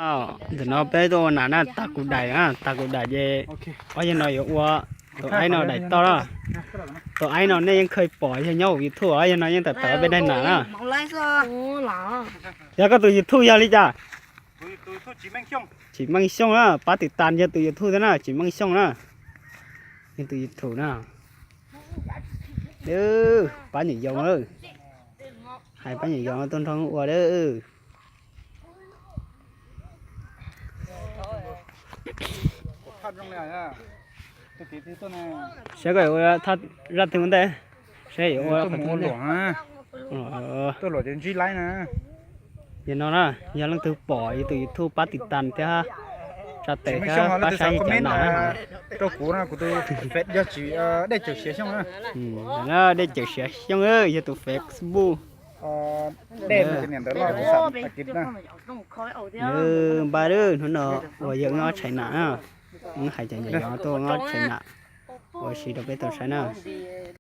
Ntawm no peb tuaj ua nas na, tas kuv daim na, tas kuv daim ces ob yawg no yuav ua tus aib no daim toj na. Tus aib no nej yeej kheev pom yog nyob hauv YouTube os, yawg no yeej tawm tawm peb daim nas na. Yog koj tus YouTube yog li cas? Tsim Meej Xyooj na, pab tiv tas yog tus YouTube thiab na, Tsim Meej Xyooj na. Yog tus YouTube na. Pab nyuam yoov lawm, hais pab nyuam yoov tuaj nrog ua lawm. Saib koj yuav ua thaj zaj twg ua ntej, saib yuav ua qhov twg ntej. Yog no na, yog leej twg pom yog tus YouTube pab tiv tas thiab, tsa tes thiab pab saib cov nas na. Rau kuv no, kuv tus Face yog Dej Cawm Siav Xyooj na. Dej Cawm Siav Xyooj yog tus Facebook. Npaj lawm, hnub no uas yawg ob tshais nas na, hais cov nyuam yoov tuaj ob tshais nas ua si rau peb tau saib na.